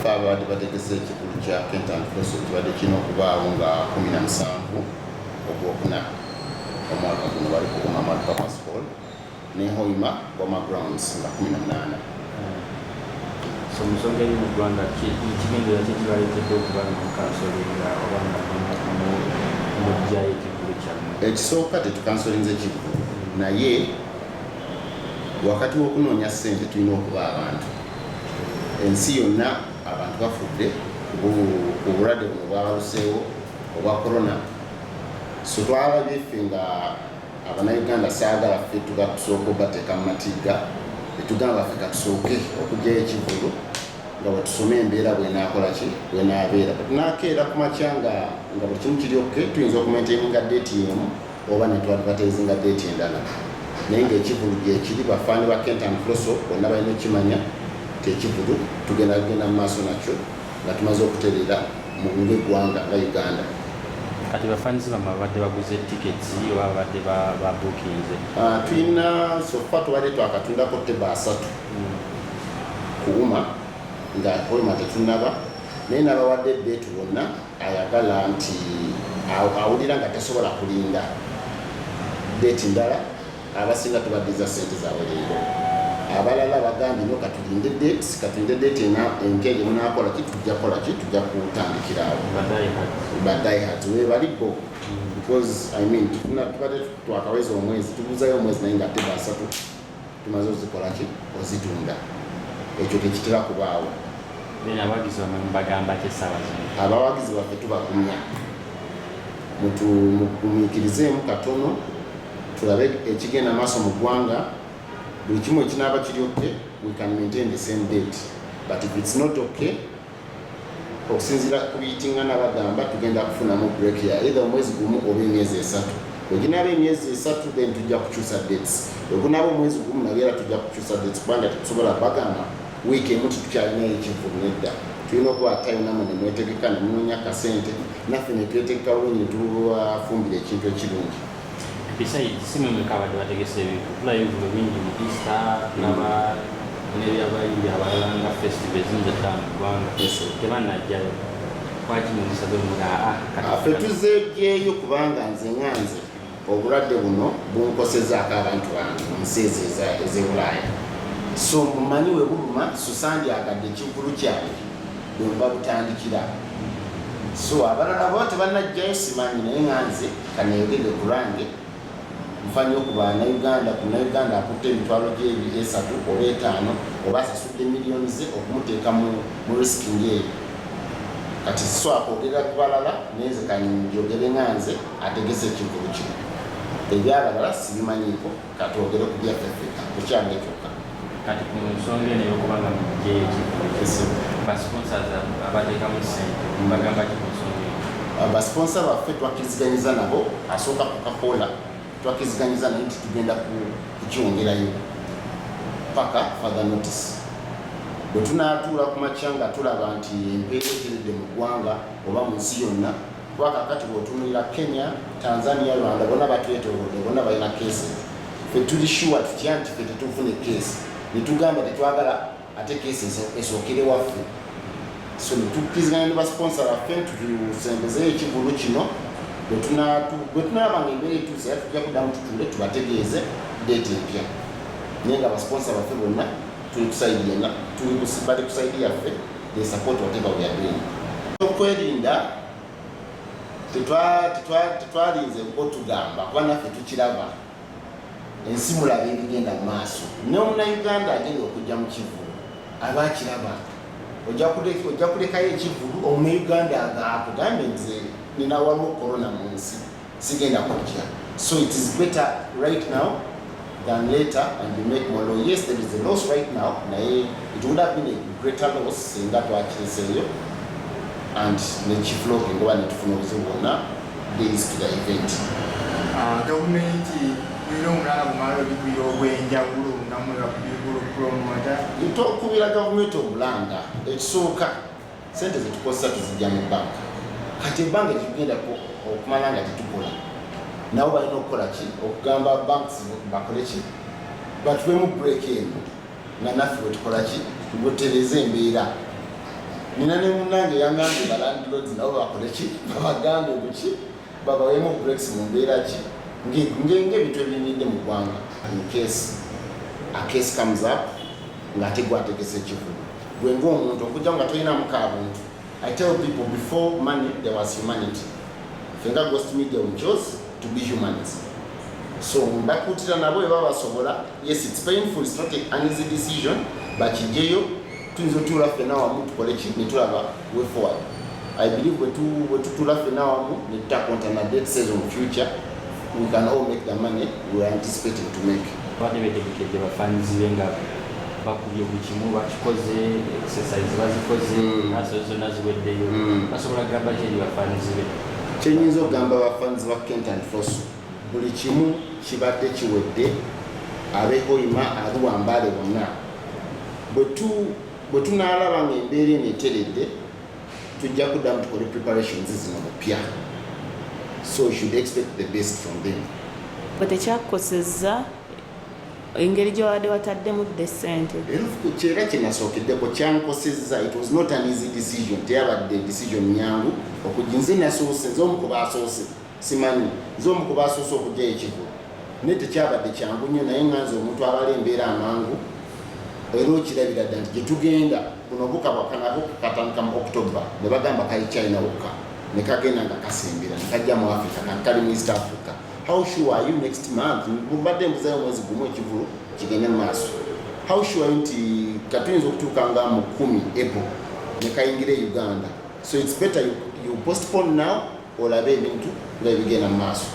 Ffe ababadde bategese ekivvulu kya Kent and Flosso kibadde kirina okubaawo nga 17 Ogwokuna omwaka guno, bali ku Umma Multipurpose Hall ne Hoima Boma Grounds nga 18. So mu nsonga eri mu ggwanga, kigenderera ki ekibaleetedde okuba nga mucancelinga oba nga muggyayo ekivvulu kyammwe? Ekisooka, tetucancelinze kivvulu, naye wakati w'okunoonya ssente tulina okuba abantu. Ensi yonna abantu bafudde ku bulwadde buno bwabaluseewo obwa corona, so twalabye ffe nga Abannayuganda saagala ffe tuba tusooka obateeka mu matigga, etugamba ffe katusooke okugyayo ekivvulu nga bwe tusoma embeera bwenaakola ki, bwenaabeera. Bwetunaakeera ku makya nga buli kimu kiri okay, tuyinza okumaintaininga date emu oba netwadvertisinga date endala, naye ngaekivulu gyekiri. Bafaani ba Kent and Flosso bonna balina okukimanya nti ekivulu tugenda kugenda mu maaso nakyo nga tumaze okutereera mu ng'eggwanga nga Uganda. Kati bafanisi bammwe babadde baguze tickets oba babadde babookinze? Ah, tulina, so far tubadde twakatundako table 3 ku UMA, nga Hoima tetunaba, naye nabawadde ebbeetu bonna ayagala nti awulira nga tasobola kulinda date ndala. Abasinga tubaddiza sente zaabwe leero. Abalala bagambye, "No, katulinde dates, katulinde date ena empya gye munaakola ki, tujja kukola ki, tujja kutandikira awo." Ba diehards webali bo, because I mean tubadde twakaweza omwezi, tubuzayo omwezi, naye nga table 3 tumaze ozikola ki, ozitunda. Ekyo tekitera kubaawo. Then abawagizi bammwe mubagamba ki essaawa zino? Abawagizi baffe tubagumya, mugumiikirizeemu katono tulabe ekigenda maaso mu ggwanga. Buli kimu ekinaaba kiri okay, we can maintain the same date, but if it's not okay, okusinziira ku biyitingana bagamba tugenda kufunamu break ya either omwezi gumu oba emyezi 3. Bwe ginaaba emyezi 3, then tujja kukyusa dates. Bwe gunaaba omwezi gumu, nabyo era tujja kukyusa dates, kubanga tetusobola bagamba wiiki emu titukyalinayo ekivvulu. Nedda, tulina okuba time namwe nemwetegeka, nemunoonya kasente, naffe netwetegeka bulungi, netubafumbira ekintu ekirungi. Besides, si mwe mweka abadde bategese ebintu. Tulaba ebivvulu bingi mu Easter, tulaba n'ebyabayimbi abalala nga festival ezinza ttaano mu ggwanga. Yes, sir. Tebannajjayo. Lwaki mwe musaze muga aa kati? Ffe tuzeegyeyo kubanga nze nga nze obulwadde buno bunkosezaako abantu bange mu nsi ezo ez'e Bulaaya, so mumanyi we buluma, so sandyagadde ekivvulu kyange bwe buba butandikira. So abalala baba tebannajjayo simanyi, naye nga nze kaneyogedde ku lwange, nfa nnyo ku Bannayuganda, ku Munnayuganda akutte emitwalo gye esatu oba etaano oba asasudde miliyoni ze okumuteeka mu risk ng'eyo. Kati sisobola kwogera ku balala, naye nze kanjogere nga nze ategese ekivvulu kino. Ebyabalala sibimanyiiko, katwogere ku byaffe ffekka, ku kyange kyokka. Kati ku nsonga eno ey'okuba nga mugyeyo ekivvulu, basponsors abateekamu ssente mbagamba ki ku nsonga eno? Basponsor baffe twakkiriziganyiza nabo. Asooka Coca-Cola, twakkiriziganyiza naye nti tugenda kukyongerayo paka further notice. Bwe tunaatuula ku makya nga tulaba nti empeera eteredde mu ggwanga oba mu nsi yonna, kuba kakati bw'otunuulira Kenya, Tanzania, Rwanda, bonna batwetoolodde, bonna balina cases. Ffe tuli sure tutya nti ffe tetufune case, ne tugamba tetwagala ate case esookere waffe? So netukkiriziganya ne basponsor baffe nti tusembezeyo ekivulu kino. Bwe tunaaba nga embeera etuuse, era tujja kuddamu tutuule tubategeeze date empya, naye nga basponsor baffe bonna tuli ku side yonna, bali ku side yaffe. They support whatever we are doing. Okwerinda tetwalinze otugamba, kuba naffe tukiraba ensi, mulaba ebigenda mu maaso. N'omunauganda agenda okujja mu kivulu aba akiraba. Ojja kulekayo ekivulu, omunauganda akugambe, "Nze nina waliwo corona mu nsi, sigenda kujja." So it is better right now than later and you make more loss. Yes, there is a loss right now, naye it would have been a greater loss singa twakireseeyo and nekiflopinga oba netufuna obuzibu bwonna days to the event. Ah, gavumenti mulina omulala gumala ogikubira ogw'enjawulo nga mwe bapromota? Tokubira gavumenti omulanga. Ekisooka, sente zetukozesa tuzijja mu banka. Kati ebbanga tetugenda okumala nga tetukola, nabo balina okukola ki, okugamba banks bakole ki, batuwemu break eno nga naffe bwetukola ki, bwetutereeza embeera. Nina ne munnange yangambye ba landlords nabo bakole ki, babagambe buki, babawemu breaks mu mbeera ki ng'ebintu ebiyimiridde mu ggwanga. In case a case comes up ng'ate gwategesa ekivulu, gwe ng'omuntu okujja nga tolinamu kabuntu. I tell people, before money there was humanity. Ffe nga Ghost Media, we chose to be humans. So mbakuutira nabo bwe baba basobola. Yes, it's painful, it's not an easy decision. Bakijeyo, tuyinza otuula ffenna wamu tukole ki ne tulaba way forward. I believe bwe tutuula ffenna wamu ne tutakontana dates ezo, mu future we can all make the money we are anticipating to make. Babadde betegekedde bafanizi be nga bakubye buli kimu, bakikoze, exercise bazikoze, aso zonna ziweddeyo. Basobola kugamba ki eri bafanizi be? Kyenyinza okugamba bafans ba Kent and Foso, buli kimu kibadde kiwedde. Ab'e Hoima, Arua, Mbale bonna, bwe tunaalaba nga embeera eno eteredde, tujja kuddamu tukole preparations zino bupya. So you should expect the best from them. Bwe tekyakukosezza engeri gye wabadde wataddemu dde ssente? Era kyera kyenasookeddeko kyankosezza. It was not an easy decision. Teyabadde decision nyangu okujja. Nze nasoose, nze omu ku basoose, simanyi, nze omu ku basoose okugjayo ekivulu, naye tekyabadde kyangu nnyo. Naye nga nze omuntu abala embeera amangu, era okirabira dda nti gyetugenda buno obuka bwakanako katandika mu October ne bagamba kali China wokka, ne kagenda nga kasembera ne kajja mu Africa, kati kali mu East Africa. How sure are you next month? Mbadde mbuzayo omwezi gumu ekivulu kigende mu maaso. How sure are you nti katuyinza okutuuka nga mu 10 April ne kayingira e Uganda? So it's better you postpone now, olabe ebintu nga ebigenda mu maaso.